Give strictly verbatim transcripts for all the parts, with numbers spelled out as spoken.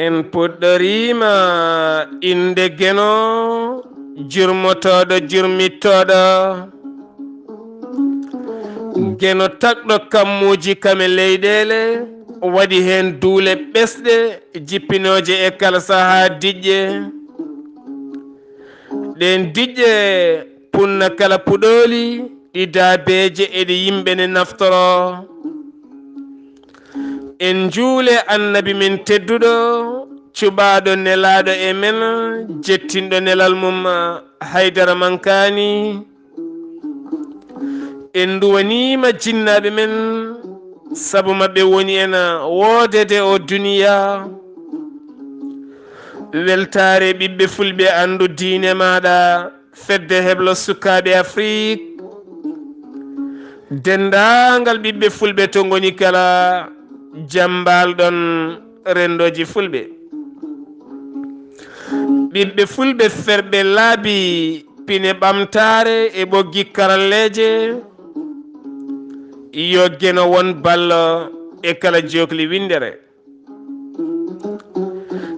En puɗɗoriima innde Geno, jurmotooɗo, jurmittooɗo. Geno tagɗo kammuuji kam e leyɗeele, waɗi heen duule ɓesɗe, jippinooje e kala sahaa diƴƴe. Ɗeen diƴƴe punna kala puɗooli, ɗi daabeeje e ɗi yimɓe ne naftoro. En njuule Annabi men tedduɗo, cuɓaaɗo nelaaɗo e men, jettinɗo nelal mum, haydara mankaani. En nduwaniima jinnaaɓe men, sabu maɓɓe woni en woodede o duniya. Weltaare ɓiɓɓe fulɓe anndu diine maaɗa, fedde heblo sukaaɓe Afrik. Denndaangal ɓiɓɓe fulɓe to ngoni kala, jam mbaal ɗon renndooji fulɓe. Ɓiɓɓe fulɓe ferɓe laabi pine ɓamtaare e ɓoggi karalleeje, yo Geno won ballo e kala jookli winndere.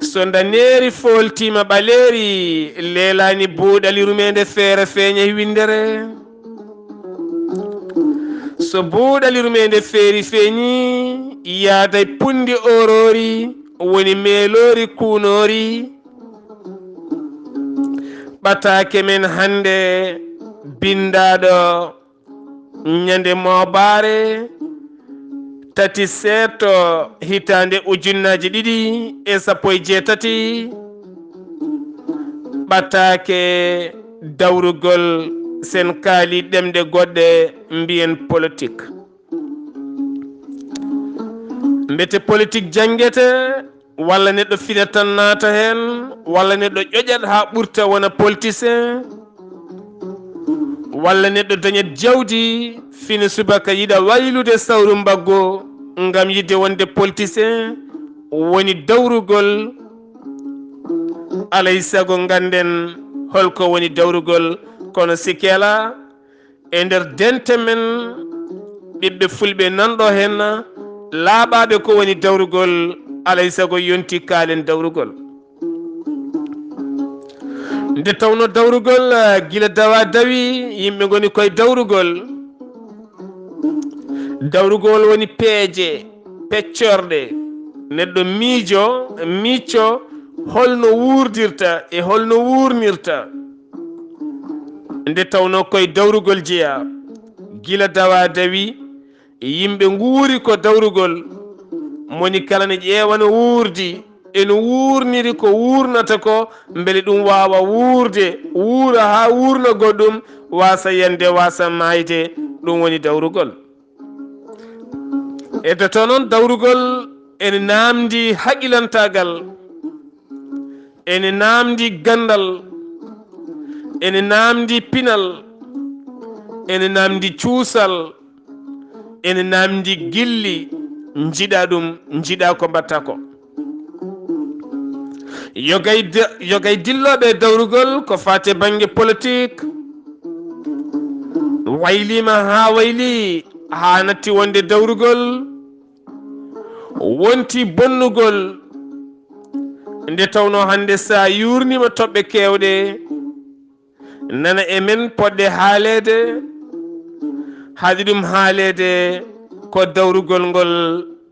So ndaneeri fooltiima ɓaleeri, leelaani buuɗali rumeende feere feeña e winndere. So buuɗali rumeende feeri feeñi, yaaday punndi ooroori, woni meeloori kuunoori. Ɓataake men hannde binndaaɗo ñande moobaare tati seeto hitaande ujunnaaji ɗiɗi e sappo e jeetati, ɓataake dawrugol, sen kaali ɗemɗe goɗɗe mbiyen politik. Mbete politik janngete, walla neɗɗo fina tan naata heen, walla neɗɗo ƴoƴat haa ɓurta wona politicien, walla neɗɗo dañat jawdi fina subaka yiɗa waylude sawru mbaggu ngam yiɗde wonde politicien, woni dawrugol. Alay sago ngannden holko woni dawrugol, kono sikke alaa, e nder dente men, ɓiɓɓe fulɓe nanɗo heen, laaɓaaɓe ko woni dawrugol, alay sago yonti kaalen dawrugol. Nde tawno dawrugol, ah, gila dawa dawi, yimɓe ngoni koye dawrugol. Dawrugol woni peeje, peccorɗe, neɗɗo miijo, micco, holno wuurdirta e holno wuurnirta. Nde tawno koye dawrugol jeyaa, gila dawa dawi, yimɓe nguuri ko dawrugol, moni kala ne ƴeewa no wuurdi, e no wuurniri ko wuurnata ko, mbele ɗum waawa wuurde, wuura haa wuurna goɗɗum, waasa yande, waasa maayde, ɗum woni dawrugol. Eddoto noon dawrugol ene naamndi haqilantaagal, ene naamndi ganndal, ene naamndi pinal, ene naamndi cuusal, ene naamndi gilli, njiɗa ɗum, njiɗa ko mbaɗta ko. Yogay de-, yogay dillooɓe e dawrugol ko faati e bannge politik, wayliima haa wayli, haa natti wonde dawrugol, wonti bonnugol. Nde tawnoo hannde, so a yuurniima toɓɓe keewɗe, nana e men poɗɗe haaleede, haɗi ɗum haaleede ko dawrugol ngol,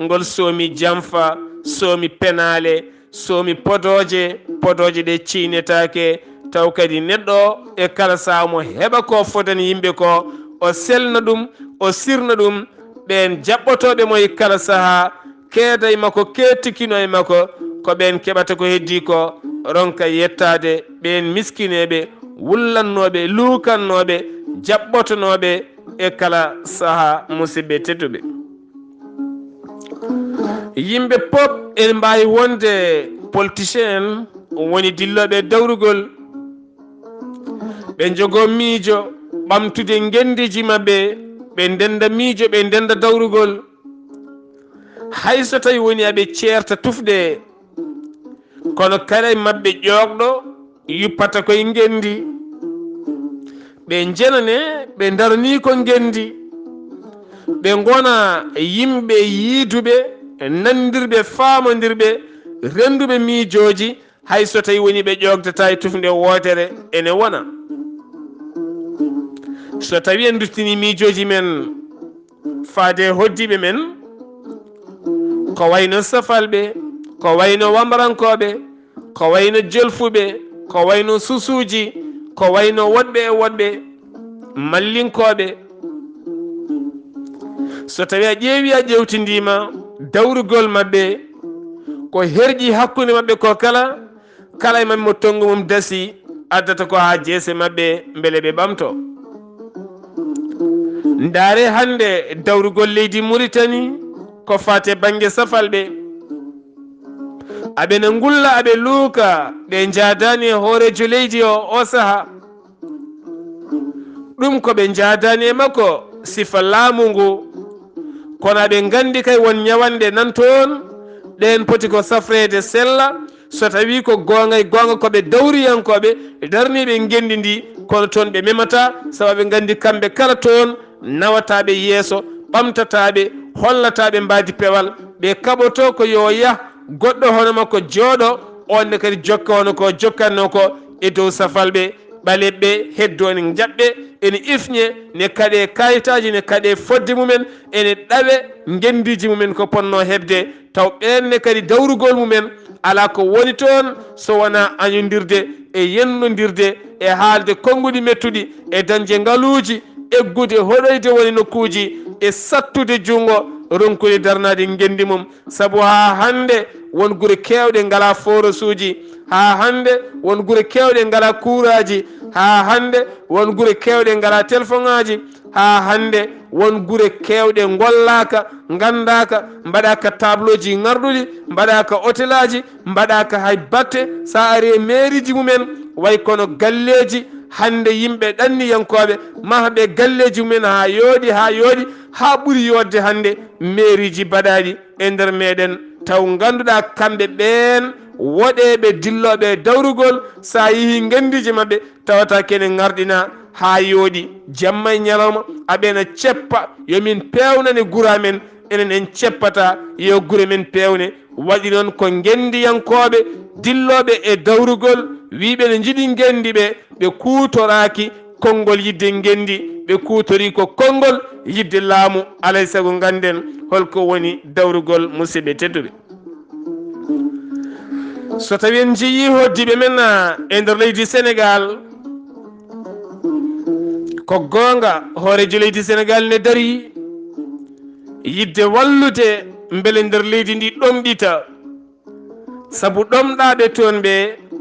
ngol soomi jamfa, soomi penaale, soomi podooje, podooje ɗe ciynetaake, taw kadi neɗɗo e kala sahaa mo heɓa ko fodani yimɓe ko, o selna ɗum, o sirna ɗum, ɓeen jaɓɓotooɓe mo e kala sahaa, keeda e makko, keedtikino e makko, ko ɓeen keɓata ko heddii ko, ronka yettaade ɓeen miskineeɓe, wullannooɓe, luukannooɓe, jaɓɓotonooɓe e kala sahaa, musidɓe tedduɓe. Yimɓe pop ene mbaawi wonde politicien en woni dillooɓe e dawrugol. Ɓe njogoo miijo ɓamtude ngenndiiji maɓɓe, ɓe ndenda miijo, ɓe ndenda dawrugol. Hay so tawi woni aɓe ceerta tufde, kono kala e maɓɓe ƴoogɗo yuppata koye ngenndi. Ɓe njenane, ɓe ndaranii ko ngenndi. Ɓe ngona yimɓe yiiduɓe, nanndirɓe, faamondirɓe, rennduɓe miijooji, hay so tawi woni ɓe ƴoogdataa e tufnde wootere, ene wona. So tawi en nduttinii miijooji men faade e hoɗdiiɓe men, ko wayno safalɓe, ko wayno wamrankooɓe, ko wayno jolfuɓe, ko wayno susuuji, ko wayno woɗɓe e woɗɓe, mallinkooɓe. So tawi a ƴeewi, a ƴeewtindiima dawrugol maɓɓe, ko herƴi hakkunde maɓɓe ko kala, kala e maɓɓe mo tonngu mum dasi, addata ko haa jeese maɓɓe mbele ɓe ɓamto. Ndaare hannde dawrugol leydi Muritani ko faate bannge safalɓe. Aɓe na ngulla, aɓe luuka, ɓe njaadaani e hooreejo leydi o, o saha. Ɗum ko ɓe njaadaani e makko sifa laamu ngu. Kono aɓe nganndi kay won ñawanɗe nan toon, ɗeen poti ko safreede sella. So tawi ko goonga e goonga ko ɓe dawriyankooɓe, darniiɓe ngenndi ndi, kono toon ɓe memataa, sabu ɓe nganndi kamɓe kala toon nawataaɓe yeeso, ɓamtataaɓe, hollataaɓe mbaadi pewal, ɓe kaɓoto ko yo yah goɗɗo hono makko jooɗo, oon ne kadi jokka hono ko jokkatnoo ko e dow safalɓe, ɓaleɓɓe, heddo ene jaɓɓe, ene ifñe, ne kaɗe kayitaaji, ne kaɗe fodde mumen, ene ɗawe ngenndiiji mumen ko potnoo heɓde, taw ɓeen ne kadi dawrugol mumen alaa ko woni toon so wonaa añondirde e yennondirde e haalde konnguɗi mettuɗi e dañde ngaluuji, eggude hoɗoyde woni nokkuuji e sattude junngo ronkude darnaade ngenndi mum. Sabu haa hannde won gure keewɗe ngalaa forosuuji, haa hannde won gure keewɗe ngalaa kuuraaji, haa hannde won gure keewɗe ngalaa telefoŋaaji, haa hannde won gure keewɗe ngollaaka, nganndaaka, mbaɗaaka tableauji ŋarɗuɗi, mbaɗaaka hotelaaji, mbaɗaaka hay batte. So a ari e meeriiji mumen, way kono galleeji, hannde yimɓe ɗanniyankooɓe mahɓe galleeji mumen haa yooɗi, haa yooɗi, haa ɓuri yooɗde hannde meeriiji baɗaaɗi e nder meeɗen, taw ngannduɗaa kamɓe ɓeen woɗeeɓe dillooɓe e dawrugol, so a yehii ngenndiije maɓɓe, tawata kene ŋarɗina haa yooɗi, jamma e ñalawma, aɓe na ceppa, yo min peewnane gure amen, enen en ceppata, yo gure men peewne. Waɗi noon ko ngenndiyankooɓe, dillooɓe e dawrugol, wiyɓe no njiɗi ngenndi ɓe, ɓe kuutoraaki konngol yiɗde ngenndi, ɓe kuutorii ko konngol yiɗde laamu. Alay sago ngannden hol ko woni dawrugol, musidɓe tedduɓe. So tawi en njiyii hoɗdiiɓe men, ah, e nder leydi Senegaal, ko goonga, hooreejo leydi Senegaal ne darii yiɗde wallude mbele nder leydi ndi ɗomɗita, sabu ɗomɗaaɓe toon ɓe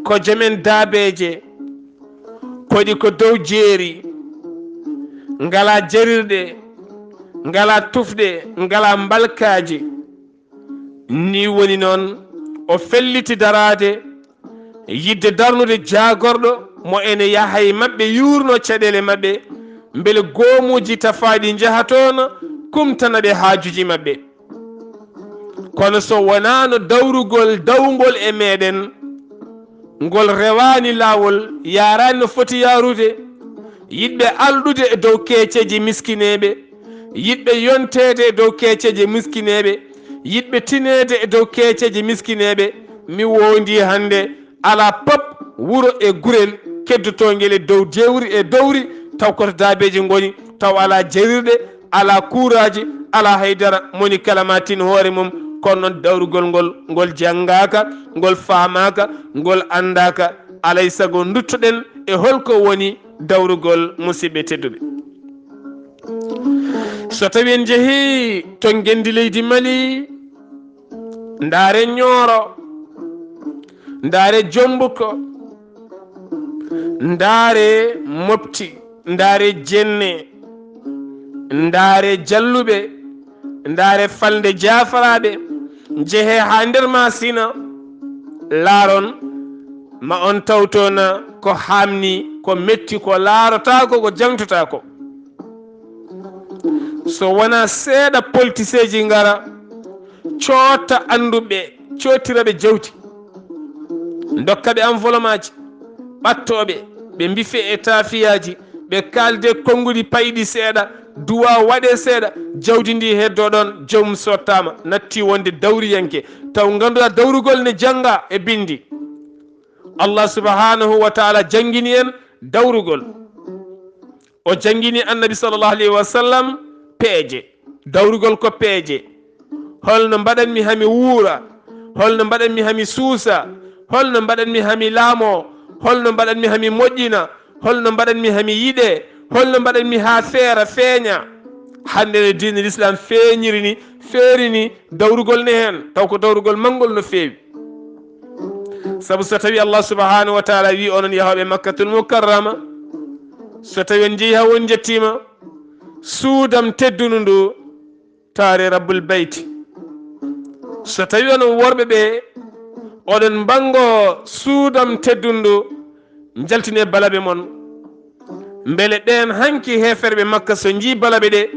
ko jomen daabeeje, koɗi ko dow jeeri, ngalaa jarirɗe, ngalaa tufɗe, ngalaa mbalkaaji. Ni woni noon, o felliti daraade, yiɗde darnude jaagorɗo mo ene yaha e maɓɓe, yuurno caɗeele maɓɓe, mbele goomuuji tafaaɗi njaha toon, kumtana ɓe haajuuji maɓɓe. Kono so wonaano dawrugol dawngol e meeɗen, ngol rewaani laawol, yaaraani no foti yaarude, yiɗɓe alɗude e dow keeceeje miskineeɓe, yiɗɓe yonteede e dow keeceeje miskineeɓe, yiɗɓe tineede e dow keeceeje miskineeɓe, mi woondii hannde, alaa pop wuro e gurel keddotoo ngel e dow dewri e dowri, taw koto daabeeji ngoni, taw alaa jarirɗe, alaa kuuraaji, alaa hay dara, moni kala ma tin hoore mum. Kono noon dawrugol ngol, ngol janngaaka, ngol faamaaka, ngol anndaaka. Alay sago nduttoɗen e hol ko woni dawrugol, musidɓe tedduɓe. So tawi en njehii to ngenndi leydi Mali, ndaare Ñooro, ndaare Jombuko, ndaare Mopti, ndaare Jenne, ndaare Jalluɓe, ndaare Falnde Jaafaraaɓe, njehee haa nder Maasina, laaron, ma on taw toon ko haamni, ko metti, ko laarotaako, ko jaŋtotaako. So wonaa seeɗa politiseeji ngara, coota annduɓe, cootira ɓe jawdi, ndokka ɓe enveloppemaaji, ɓattoo ɓe, ɓe mbifee e taafiyaaji, ɓe kaalde konnguɗi payɗi seeɗa, duwaa waɗee seeɗa, jawdi ndi heddoo ɗoon, joomum sottaama, natti wonde dawriyanke, taw ngannduɗaa dawrugol ne janngaa e binndi. Allah subhanahu wa taala janngini en dawrugol. O janngini Annabi sallallahu alayhi wa sallam peeje. Dawrugol ko peeje. Holno mbaɗanmi haa mi wuura? Holno mbaɗanmi haa mi suusa? Holno mbaɗanmi haa mi laamoo? Holno mbaɗanmi haa mi moƴƴina? Holno mbaɗanmi haa mi yiɗee? Holno mbaɗanmi haa feera feeña? Hannde no diine Lislaam feeñiri ni, feeri ni, dawrugol ne heen, taw ko dawrugol manngol no feewi. Sabu so tawi Allah subhanahu wa taala wi onon yahooɓe Makkatul Mukarrama, so tawi on njehi haa on njettiima, suudam teddundu ndu, taare Rabbul Bayti. So tawi onon worɓe ɓe, oɗon mbanngo suudam teddundu ndu, njaltine balaɓe mon. Mbele ɓeen hanki heeferɓe Makka so njii balaɓe ɗe,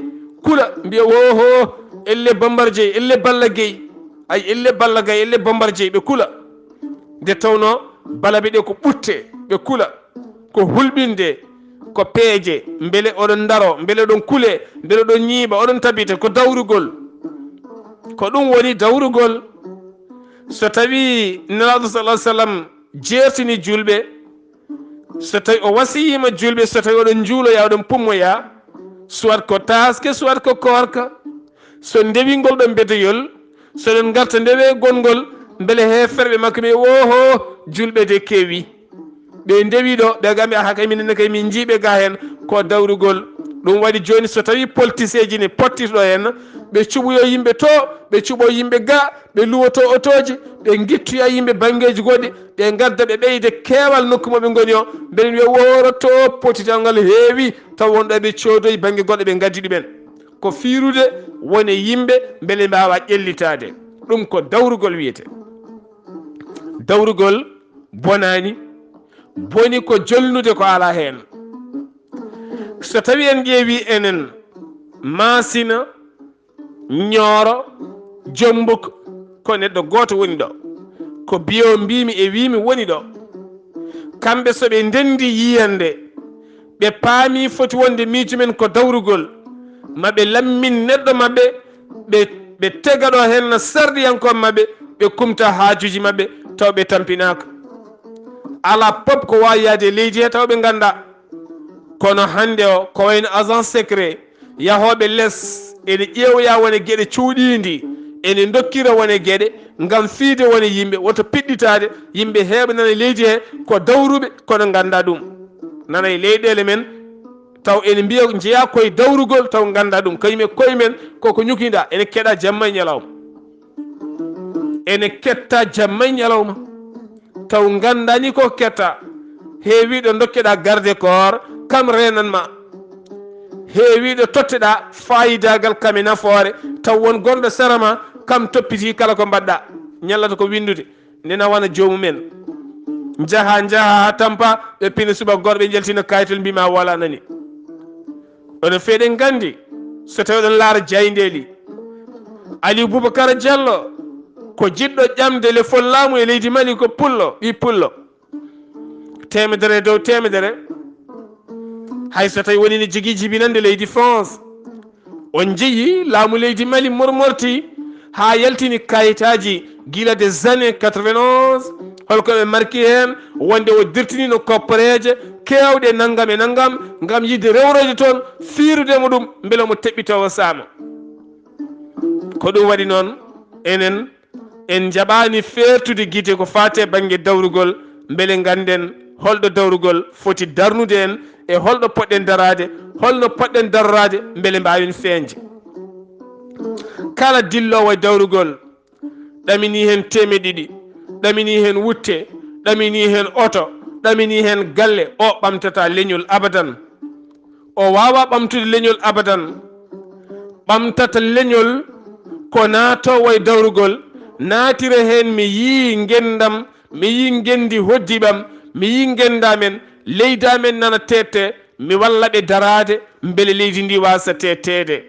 kula, mbiya, "Woohoo, elle Bambar Jeyi, elle Balla Gey, ay, elle Balla Gay, elle Bambar Jeyi," ɓe kula. Nde tawnoo balaɓe ɗe ko ɓutte, ɓe kula, ko hulɓinde, ko peeje, mbele oɗon ndaroo, mbele oɗon kulee, mbele oɗon ñiiɓa, oɗon tabita, ko dawrugol. Ko ɗum woni dawrugol. So tawii Nelaaɗo sallallahu alayhi wa sallam jeertini juulɓe, so tawi o wasiyiima juulɓe, so tawi oɗon njuuloya, oɗon pummoya, soit ko taaske, soit ko koorka, so ndewingol ɗon mbedeyol, so ɗon ngarta ndewe gonngol, mbele heeferɓe makko ɓe, "Oho, juulɓe de keewi. Ɓe ndewi ɗo, ɓe ga mbiya, 'Aha kay, minen ne kay, min njiiɓe ga heen,'" ko dawrugol. Ɗum waɗi jooni, so tawi politiseeji ne pottirɗo heen, ɓe cuɓoyo yimɓe to, ɓe cuɓo yimɓe ga, ɓe luwoto otooji, ɓe ngittoya yimɓe banngeeji goɗɗi, ɓe ngadda, ɓe ɓeyda keewal nokku mo ɓe ngoni o, mbele wiya, "Wooro to, pottital ngal heewi," taw wonɗo ɓe coodoyi bannge goɗɗo, ɓe ngaddi ɗumen. Ko fiirude woni yimɓe mbele mbaawa ƴellitaade. Ɗum ko dawrugol wiyete. Dawrugol bonaani, boni ko jolnude ko alaa heen. So tawi en ƴeewi enen Maasina, Ñooro, Jombuk, ko neɗɗo gooto woni ɗo. Ko biyo mbimi e wimi woni ɗo. Kamɓe so ɓe ndendi yiyande, ɓe paami foti wonde miijo men ko dawrugol. Ma ɓe lammin neɗɗo maɓɓe, ɓe, ɓe tega ɗo heen no sarɗiyankooɓe maɓɓe, ɓe kumta haajuuji maɓɓe, taw ɓe tampinaaka. Alaa pop ko waawi yahde e leydi he taw ɓe nganndaa. Kono hannde o, ko wayno agent secret, yahooɓe les, ene ƴeewoya wone geɗe cuuɗiindi, ene ndokkira wone geɗe ngam fiide wone yimɓe, woto piɗɗitaade, yimɓe heeɓa nana leydi he ko dawruɓe, kono nganndaa ɗum. Nana e leyɗeele men, taw ene mbiya njeyaa koye dawrugol, taw nganndaa ɗum. Kañum e koye men, koko ñukinda, ene keɗa jamma e ñalawma. Ene ketta jamma e ñalawma. Taw nganndaani ko ketta. Heewiiɗo ndokkeɗaa garde corps, kam reenan ma. Heewiiɗo totteɗaa faayidaagal kam e nafoore, taw won gonɗo sara ma, kam toppitii kala ko mbaɗɗaa. Ñallata ko winndude, nde nawana joomum en. Njaha, njaha haa tampa, ɓe pina subaka goɗɗo, ɓe njaltina kayitol, mbiima wala nani. Onon fee eɗen nganndi, so tawi oɗon laara jaayndeeli, Aliou Boubacar Diallo ko jiɗɗo ƴamde lefol laamu e leydi Mali, ko pullo, ɓii pullo. Teemedere e dow teemedere. Hay so tawi woni ne jogii jibinande leydi France, on njeyi laamu leydi Mali mormorti haa yaltini kayitaaji gila des années quatre-vingt-onze, holko ɓe marki heen, wonde o dirtinino kopporeeje keewɗe nanngam e nanngam, ngam yiɗde rewroyde toon, fiirude mo ɗum, mbele mo teɓɓitoowo saama. Ko ɗum waɗi noon, enen en njaɓaani feertude gite ko faati e bannge dawrugol, mbele ngannden holɗo dawrugol foti darnude en e holɗo poɗɗen daraade, holno poɗɗen daroraade mbele mbaawen feeñde. Kala dilloowo e dawrugol, ɗaminii heen teemeɗe ɗiɗi, ɗaminii heen wutte, ɗaminii heen oto, ɗaminii heen galle, o ɓamtataa leñol abadan. O waawaa ɓamtude leñol abadan. Ɓamtata leñol ko naatoowo e dawrugol, naatira heen, "Mi yii ngenndam, mi yii ngenndi hoɗdiiɓam, mi yii ngenndaa men, leydaa men nana teettee, mi walla ɓe daraade, mbele leydi ndi waasa teetteede."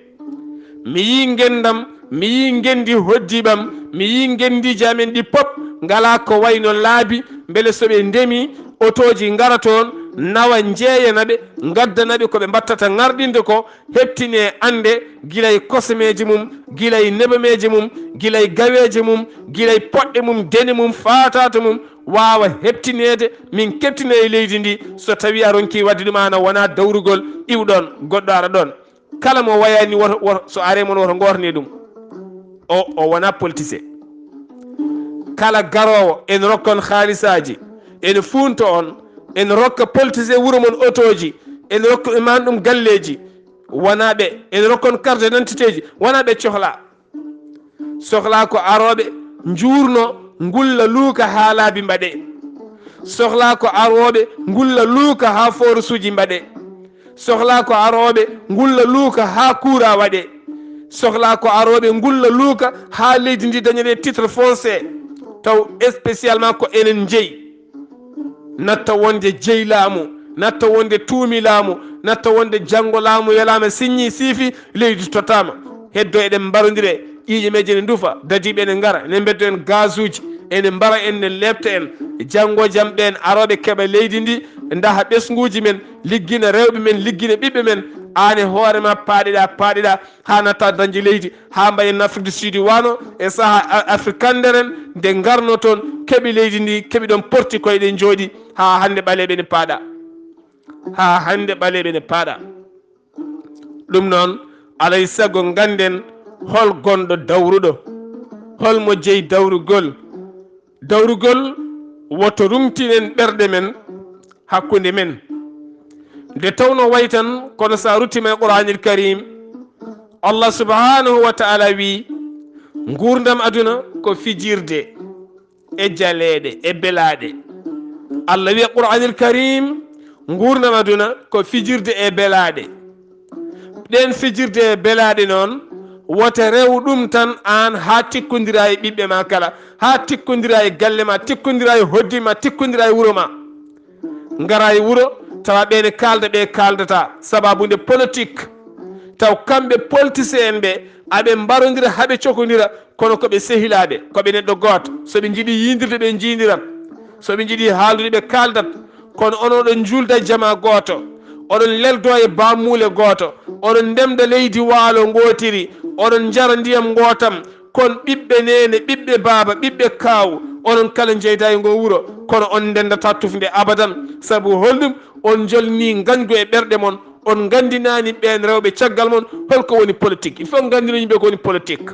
Mi yii ngenndam, mi yii ngenndi hoddiiɓam, mi yii ngenndiiji amen ɗi pop ngalaa ko wayno laabi, mbele so ɓe ndemi, otooji ngara toon, nawa njeeyana ɓe, ngaddana ɓe ko ɓe mbattata ŋarɗinde ko, heɓtine annde gila e kosomeeje mum, gila e nebameeje mum, gila e gaweeje mum, gila e poɗɗe mum, dene mum, faataata mum, waawa heɓtineede, min keɓtina e leydi ndi, so tawii a ronkii waɗde ɗum, aan a wonaa dawrugol, iw ɗoon, goɗɗo ara ɗoon. Kala mo wayaani woto, woto, so aree mon woto ngootane ɗum. O, o wonaa politicien. Kala garoowo, en rokka on haalisaaji, en fuunto on, en rokka politicien wuro mon otooji, en rokka iman ɗum galleeji, wonaa ɓe, en rokka on carte d'identité ji, wonaa ɓe cohlaa. Sohlaa ko arooɓe njuurno, ngulla luuka haa laabi mbaɗee. Sohlaa ko arooɓe ngulla luuka haa forusuuji mbaɗee. Sohlaa ko arooɓe ngulla luuka haa kuuraa waɗee. Sohlaa ko arooɓe ngulla luuka haa leydi ndi dañanee titre foncier, taw spécialement ko enen njeyi. Natta wonde jeyi laamu, natta wonde tuumi laamu, natta wonde janngo laamu welaama, siññii, siifi, leydi tottaama. Heddo eɗen mbarondire, ƴiiƴe meeje ne ndufa, dadiiɓe ene ngara, ene mbeddo en gazuuji, ene mbara en, ene leepta en. Janngo jam ɓeen arooɓe keɓa leydi ndi, ndaha ɓesnguuji men, liggina rewɓe men, liggina ɓiɓɓe men. Aan e hoore ma paaɗiɗaa, paaɗiɗaa, haa natta dañde leydi, haa mbayen Afrique du Sud wano e saha a-, Afrique kanderen, nde ngarno toon, keɓi leydi ndi, keɓi ɗoon porti koyɗe njooɗi, haa hannde ɓaleeɓe ne paaɗa. Haa hannde ɓaleeɓe ne paaɗa. Ɗum noon, alay sago ngannden hol gonɗo dawruɗo, hol mo jeyi dawrugol. Dawrugol, woto rumtinen ɓerɗe men hakkunde men. Nde tawno way tan, kono so a ruttiima e Qur'aanil Kariim, Allah subhaanahu wa ta'ala wi, nguurndam aduna ko fijirde e jaleeɗe e belaaɗe. Allah wi e Qur'aanil Kariim, nguurndam aduna ko fijirde e belaaɗe. Ɗeen fijirde e belaaɗe noon, wote rew ɗum tan aan haa tikkondira e ɓiɓɓe ma kala, haa tikkondira e galle ma, tikkondira e hoddi ma, tikkondira e wuro ma. Ngara e wuro, tawa ɓe ne kaalda, ɓe kaaldataa, sababu nde politique. Taw kamɓe politicien en ɓe, aɓe mbarondira, haɓe cokondira, kono ko ɓe sehilaaɓe, ko ɓe neɗɗo gooto. So ɓe njiɗi yiindirde, ɓe njiindirat. So ɓe njiɗi haaldude, ɓe kaaldat. Kono onon oɗon njuulda jama gooto, oɗon leldo e bammuule gooto, oɗon ndemda leydi waalo ngootiri, oɗon njara ndiyam ngootam, kon ɓiɓɓe neene, ɓiɓɓe baaba, ɓiɓɓe kaawu, onon kala njeyda e ngo wuro, kono on ndendataa tufnde abadan. Sabu holɗum? On njolni ngañgu e ɓerɗe mon, on nganndinaani ɓeen rewɓe caggal mon holko woni politique. Il faut nganndino yimɓe ko woni politique.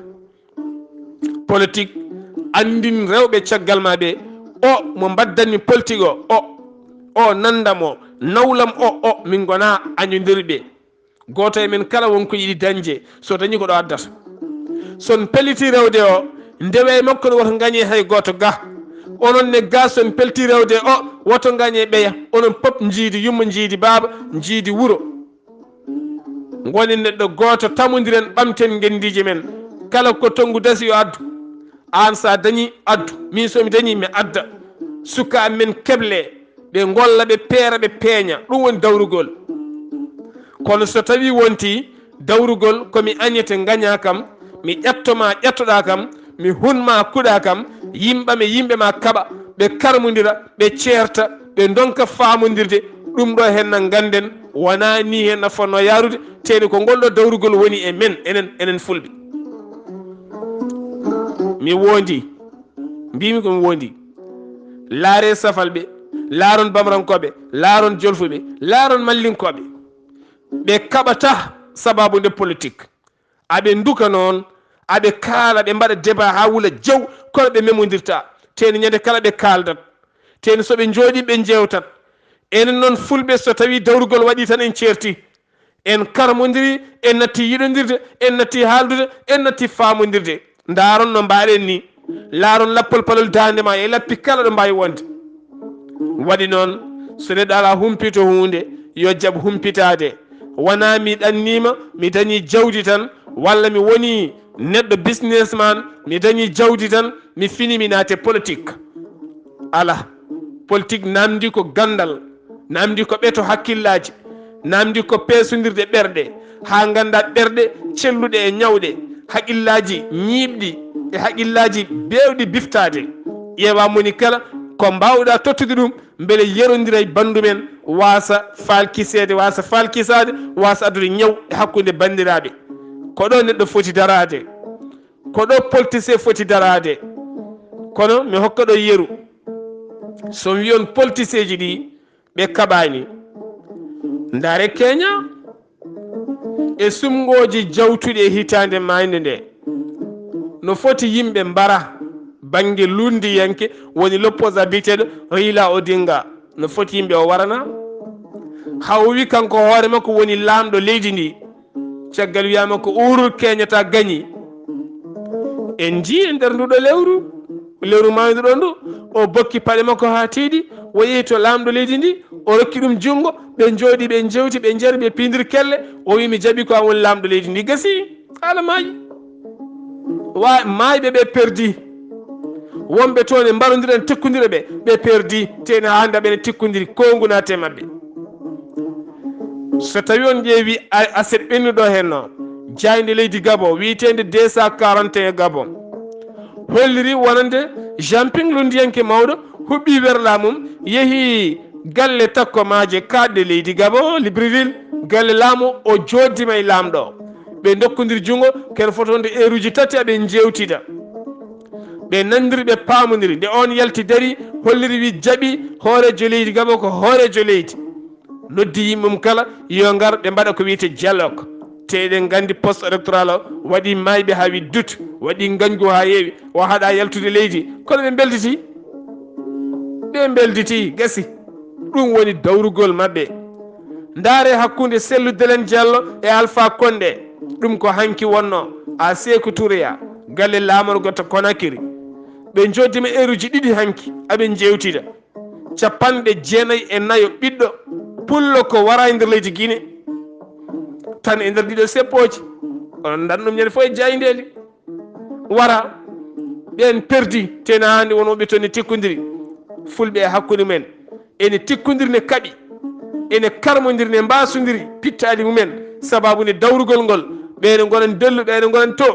Politique, anndin rewɓe caggal ma ɓe, o mo mbaddanmi politique o, o, o nanndam o, nawlam o, o, min ngona añodirɓe. Gooto e men kala won ko yiɗi dañde, so dañi ko ɗo addata. So on pellitii rewde o, ndewe e makko no woto ngañe hay gooto ga. Onon ne ga, so on pellitii rewde o, woto ngañe ɓeya. Onon pop njiidi yumma, njiidi baaba, njiidi wuro. Ngonen neɗɗo gooto, tamondiren, ɓamten ngenndiije men. Kala ko tonngu dasi yo addu. Aan so a dañi, addu. Min so mi dañi, mi adda. Sukaaɓe men keble, ɓe ngolla, ɓe peera, ɓe peeña. Ɗum woni dawrugol. Kono so tawii wonti dawrugol ko mi añete ngaña kam, mi ƴatto ma ƴattoɗaa kam, mi hun ma kuɗa kam, yimɓe am e yimɓe ma kaɓa, ɓe karmondira, ɓe ceerta, ɓe ndonka faamondirde. Ɗum ɗo henna ngannden wonaa ni henna fotnoo yaarude, teeni ko ngol ɗo dawrugol woni e men, enen, enen Fulɓe. Mi wondi, mbimi ko mi wondi. Laare safalɓe, laaron bamrankooɓe, laaron jolfuɓe, laaron mallinkooɓe. Ɓe kaɓata sababu nde politique. Aɓe nduka noon, aɓe kaala, ɓe mbaɗa débat haa wula jaw, kono ɓe memondirta. Teeni ñande kala ɓe kaaldat. Teeni so ɓe njooɗi ɓe njeewtat. Enen noon Fulɓe, so tawii dawrugol waɗi tan en ceerti. En karmondiri, en natti yiɗondirde, en natti haaldude, en natti faamondirde. Ndaaron no mbaɗen ni. Laaron lappol palol daande ma e lappi kala ɗo mbaawi wonde. Waɗi noon, so neɗɗo alaa humpito huunde, yo jaɓ humpitaade. Wonaa mi ɗanniima, mi dañi jawdi tan, walla mi woni neɗɗo businessman, mi dañi jawdi tan, mi fini mi naate politique. Alaa. Politique namndi ko ganndal, namndi ko ɓeto hakkillaaji, namndi ko peesondirde ɓerɗe, haa ngannda ɓerɗe celluɗe e ñawɗe, haqillaaji ñiiɓɗi e haqillaaji beewɗi biftaade. Ƴeewa moni kala ko mbaawɗa tottude ɗum, mbele yerondira e banndu men, waasa faalkiseede, waasa faalkisaade, waasa addude ñaw e hakkunde banndiraaɓe. Ko ɗo neɗɗo foti daraade, ko ɗo politicien foti daraade. Kono mi hokka ɗo yeru, so mi wi on politiceeji ɗi, ɓe kaɓaani. Ndaare Keña e sumngooji jawtuɗi e hitaande maaynde nde, no foti yimɓe mbara bannge lunndiyanke, woni l'opposant biyeteeɗo Raila Odinga, no foti yimɓe o warana? Haa o wi kanko hoore makko woni laamɗo leydi ndi. Caggal wiyaama ko Uhuru Keñata gañi. En njii e nder nduɗo lewru, lewru mawndu ɗo ndu, o bokki paɗe makko haa tiiɗi, o yehi to laamɗo leydi ndi, o rokki ɗum junngo, ɓe njooɗi, ɓe njewti, ɓe njari, ɓe piindiri kelle, o wi, "Mi jaɓi ko an woni laamɗo leydi ndi." Gasi, haala maayi. Wa-, maayɓe ɓe perdi. Wonɓe toon e mbarondira en, tekkondira ɓe, ɓe perdi. Tee ne haa hannde ɓe ne tekkondiri, koongu naati e maɓɓe. So tawi on ƴeewi a-, aset ɓennuɗo heen no, jaaynde leydi Gabon wiyeteende deux cent quarante et un Gabon, holliri wonande Jean Ping lunndiyanke mawɗo huɓɓi werla mum, yehi galle takko maaje kaaɗɗe leydi Gabon, Libreville, galle laamu, o jooddima e laamɗo. Ɓe ndokkondiri junngo, ken fotonde eeruuji tati aɓe njeewtida. Ɓe nanndiri, ɓe paamondiri. Nde oon yalti dari, holliri, wi jaɓi hooreejo leydi Gabon ko hooreejo leydi. Noddi yimɓe mum kala, yo ngar, ɓe mbaɗa ko wiyetee dialogue. Te eɗen nganndi poste électoral o waɗi maayɓe haa wi dut, waɗi ngañgu haa heewi, o haɗa yaltude leydi. Kono ɓe mbelditii. Ɓe mbelditii, gasi. Ɗum woni dawrugol maɓɓe. Ndaare hakkunde Cellou Dalein Diallo e Alpha Condé. Ɗum ko hanki wonno, a Seeku Tureya, galle laamorgo to Conakry. Ɓe njooddima eeruuji ɗiɗi hanki, aɓe njeewtida. Capanɗe jeenayi e nayo ɓiɗɗo pullo ko wara e nder leydi Guinée. Tan e nder ɗiɗo seppooji, onon ndan ɗum ñande fof e jaayndeeli. Wara, ɓeen perdi, tena hannde wonooɓe toon ne tikkondiri. Fulɓe e hakkunde mumen ene tikkondiri, ne kaɓi, ene karmondiri, ne mbaasondiri pittaali mumen, sababu nde dawrugol ngol, ɓe ne ngonan dellu, ɓe ne ngonan to.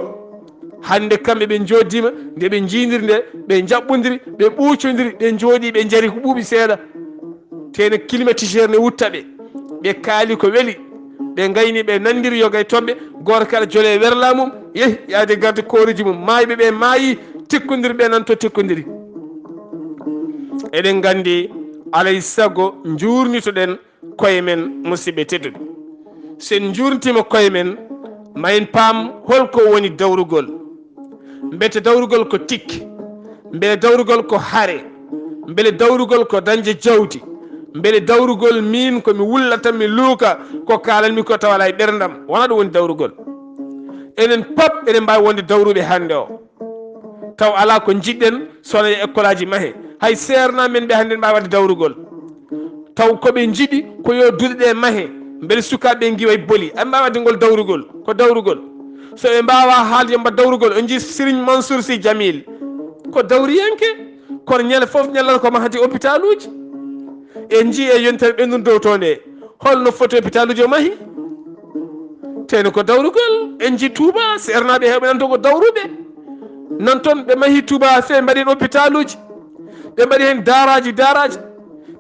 Hannde kamɓe ɓe njooddima, nde ɓe njiindiri nde, ɓe njaɓɓondiri, ɓe ɓuucondiri, ɓe njooɗi, ɓe njari ko ɓuuɓi seeɗa. Tene climatiseur ne wutta ɓe. Ɓe kaali ko weli. Ɓe ngayni, ɓe nanndiri yoga e toɓɓe. Gooto kala jole e werla mum, yehi yaade garde kooreeji mum. Maayɓe ɓe maayi, tikkondirɓe nan to tikkondiri. Eɗen nganndi, alay sago njuurnitoɗen koye men, musidɓe tedduɓe. So en njuurnitiima koye men, ma en paam holko woni dawrugol. Mbete dawrugol ko tikki? Mbele dawrugol ko hare? Mbele dawrugol ko dañde jawdi? Mbele dawrugol miin ko mi wullata, mi luuka ko kaalanmi ko tawa alaa e ɓerndam? Wonaa ɗum woni dawrugol. Enen pop eɗen mbaawi wonde dawruɓe hannde o. Taw alaa ko njiɗɗen, so wonaa yo ekkolaaji mahe. Hay seernaaɓe men ɓe hannde ne mbaawi waɗde dawrugol. Taw ko ɓe njiɗi ko yo duɗe ɗe mahe, mbele sukaaɓe ɓe ngiwa e boli. Ɓe mbaawa waɗde ngol dawrugol, ko dawrugol. So ɓe mbaawaa haalde yo mbaɗ dawrugol, on njii Serigne Mansour Sy Djamil, ko dawriyanke, kono ñande fof ñallata ko mahde hôpitaluuji. En njii e yontere ɓennude dow to nde, holno foti hôpitaluuji o mahi? Teno ko dawrugol. En njii Touba, seernaaɓe heewɓe nan to ko dawruɓe. Nan toon ɓe mahi Touba, ɓe mbaɗi heen hôpitaluuji, ɓe mbaɗi heen daaraaji, daaraaji.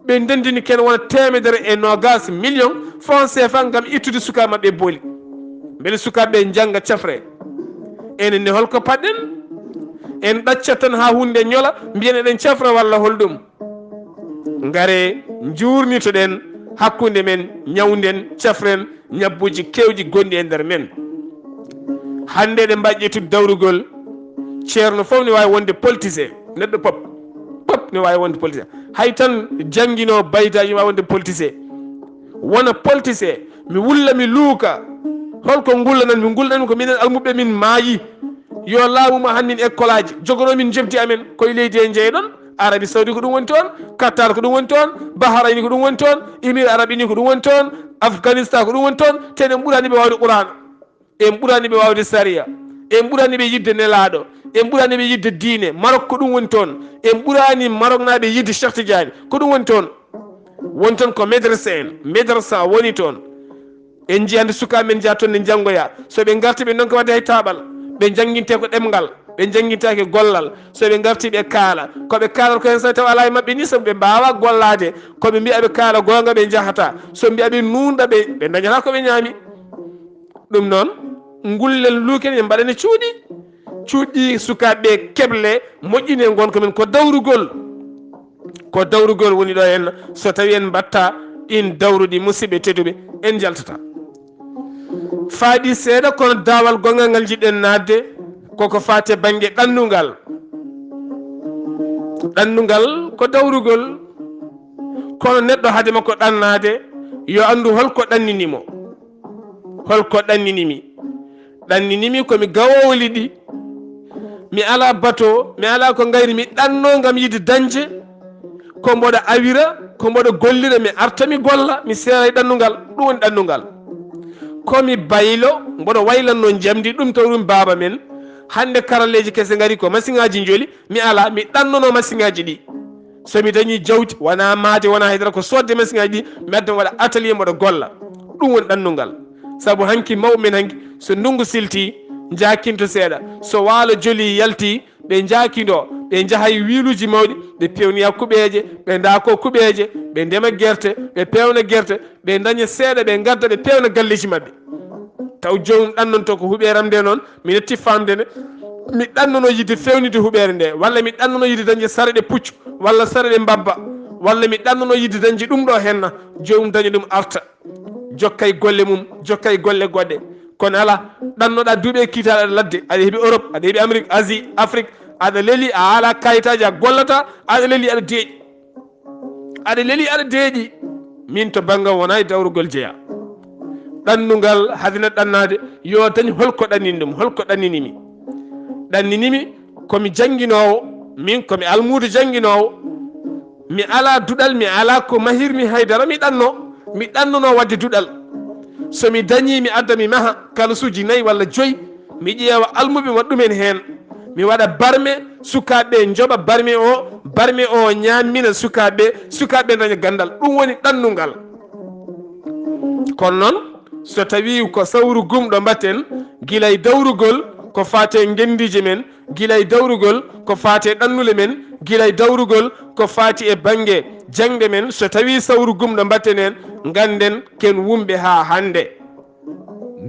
Ɓe ndenndini ken wona teemedere e noogaas million francs C F A ngam ittude sukaaɓe maɓɓe boli. Mbele sukaaɓe ɓe njannga, cafre? Enen ne, holko paɗɗen? En ɗaccat tan haa huunde ñola, mbiyen eɗen cafra walla holɗum? Ngare, njuurnitoɗen hakkunde men, ñawnden, cafren ñabbuuji keewɗi gonɗi e nder men. Hannde eɗen mbaawi ƴettude dawrugol, ceerno fof ne waawi wonde politicien, neɗɗo pop, pop ne waawi wonde politicien. Hay tan jannginoowo baydaaji ne waawi wonde politicien. Wona politicien, mi wulla, mi luuka. Holko ngullanan mi? Ngullanan ko minen almuɓɓe min maayi. Yo laamu ma han min ekkolaaji, jogono min njoɓdi amen, koye leydi he njeeyɗon. Arabie Saoudi ko ɗum woni toon, Qatar ko ɗum woni toon, Bahrain ko ɗum woni toon, Émirats Arabes Unis ko ɗum woni toon, Afghanistan ko ɗum woni toon. Te en ɓurani ɓe waawde Qur'an, en ɓurani ɓe waawde sariya, en ɓurani ɓe yiɗde nelaaɗo, en ɓurani ɓe yiɗde diine. Maroc ko ɗum woni toon, en ɓurani Maroknaaɓe yiɗde Cheikh Tidiane, ko ɗum woni toon. Woni toon ko médecin en, médecin woni toon. En njiyande sukaaɓe men njaha toon ne njanngoya. So ɓe ngarti, ɓe ndonka waɗde hay taaɓal. Ɓe njannginte ko ɗemngal, ɓe njanngintaake gollal. So ɓe ngarti, ɓe kaala. Ko ɓe kaalata ko heen, so tawa alaa e maɓɓe ni, so ɓe mbaawaa gollaade. Ko ɓe mbiya ɓe kaala goonga, ɓe njahata. So mbiya ɓe nuunɗa, ɓe, ɓe ndañata ko ɓe ñaami. Ɗum noon, ngullen luuken, en mbaɗane cuuɗi. Cuuɗi sukaaɓe keble, moƴƴine ngonka men ko dawrugol. Ko dawrugol woni ɗo en, so tawi en mbatta ɗin dawruɗi, musidɓe tedduɓe, en njaltata. Faaɗi seeɗa, kono daawal gonngal ngal njiɗɗen naatde, koko faati e bannge ɗannungal. Ɗannungal ko dawrugol, kono neɗɗo hade makko ɗannaade, yo anndu holko ɗannini mo. Holko ɗannini mi? Ɗannini mi ko mi gawoowo liɗɗi. Mi alaa bato, mi alaa ko ngayri, mi ɗanno ngam yiɗde dañde ko mboɗo awira, ko mboɗo gollira, mi arta mi golla, mi seera e ɗannungal. Ɗum woni ɗannungal. Ko mi baylo, mboɗo waylanno njamndi, ɗum taw ɗum baaba men. Hannde karalleeji kese ngari ko masiŋaaji njoli, mi alaa, mi ɗannono masiŋaaji ɗi. So mi dañi jawdi, wonaa maate, wonaa haydara, ko soodde masiŋaaji ɗi, mi adda mi waɗa atelier mboɗo golla. Ɗum woni ɗannungal. Sabu hanki mawɓe men hanki, so ndunngu silti, njaakinto seeɗa. So waalo joli yalti, ɓe njaakindo, ɓe njaha e wiiluuji mawɗi, ɓe pewnoya kuɓeeje, ɓe ndaako kuɓeeje, ɓe ndema gerte, ɓe pewna gerte, ɓe ndaña seeɗa, ɓe ngadda, ɓe pewna galleeji maɓɓe. Taw joomum ɗannonto ko huɓeere am nde noon, mi netti faamde nde, mi ɗannono yiɗde feewnitde huɓeere nde, walla mi ɗannono yiɗde dañde sareɗe puccu, walla sareɗe mbabba, walla mi ɗannono yiɗde dañde ɗum ɗo henna, joomum daña ɗum arta, jokka e golle mum, jokka e golle goɗɗe. Kono alaa, ɗannoɗaa duuɓi e kiitaaɗe aɗa ladde, aɗa heɓi Europe, aɗa heɓi Amérique, Asie, Afrique, aɗa leli, a alaa kayitaaji, a gollataa, aɗa leli, aɗa deeƴi. Aɗa leli, aɗa deeƴi. Min to banngam wonaa e dawrugol jeyaa. Ɗannungal, hadina ɗannaade, yo dañ holko ɗannini ɗum, holko ɗannini mi. Ɗannini mi ko mi jannginoowo, min ko mi almuudo jannginoowo. Mi alaa duɗal, mi alaa ko mahirmi haydara, mi ɗanno, mi ɗannono waɗde duɗal. So mi dañii, mi adda, mi maha kalasuuji nayi walla joyi, mi ƴeewa almuɓe, mi waɗa ɗumen heen. Mi waɗa barme, sukaaɓe njoɓa barme o, barme o ñaamina sukaaɓe, sukaaɓe daña ganndal. Ɗum woni ɗannungal. Kono noon, so tawii ko sawru gumɗo mbatten, gila e dawrugol ko faati e ngenndiije men, gila e dawrugol ko faati e ɗannule men, gila e dawrugol ko faati e bannge jaŋde men, so tawii sawru gumɗo mbatten en, ngannden ken wumɓe haa hannde.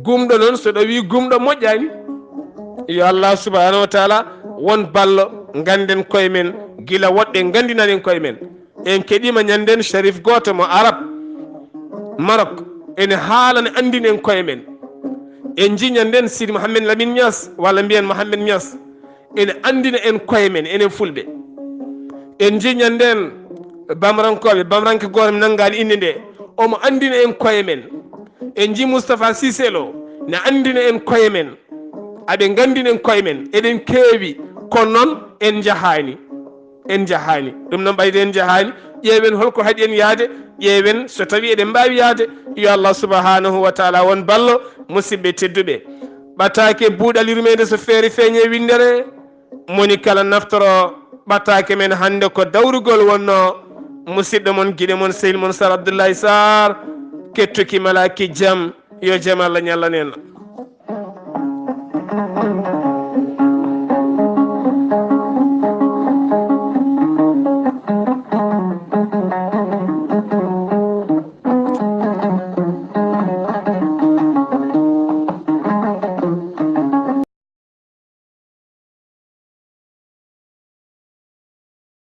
Gumɗo noon, so ɗowii gumɗo moƴƴaani. Yo Allah subhanahu wa taala won ballo, ngannden koye men, gila woɗɓe nganndinanen koye men. En keɗiima ñannden Sharif gooto mo Arab, Maroc, ene haalana anndina en koye men. En njii ñannden Sidi Mohamed Lamine Niass, walla mbiyen Mohamed Niass, ene anndina en koye men, enen Fulɓe. En njii ñannden Bamrankooɓe, Bamranke gooto mi nanngaani innde nde, omo anndina en koye men. En njii Moustapha Cissé Lo, ne anndina en koye men. Aɓe nganndina en koye men, eɗen keewi, kono noon en njahaani. En njahaani. Ɗum noon, ɓayde en njahaani, ƴeewen holko haɗi en yahde, ƴeewen so tawii eɗen mbaawi yahde. Yo Allah subhanahu wa taala won ballo, musidɓe tedduɓe. Ɓataake buuɗal yurmeende so feere feeñe winndere, moni kala naftoro ɓataake men hannde ko dawrugol wonnoo. Musidɗo mon, giɗo mon, sehil mon Sar Abdoulaye Sarr, kettuki malaaki jam, yo jam Allah ñallan en.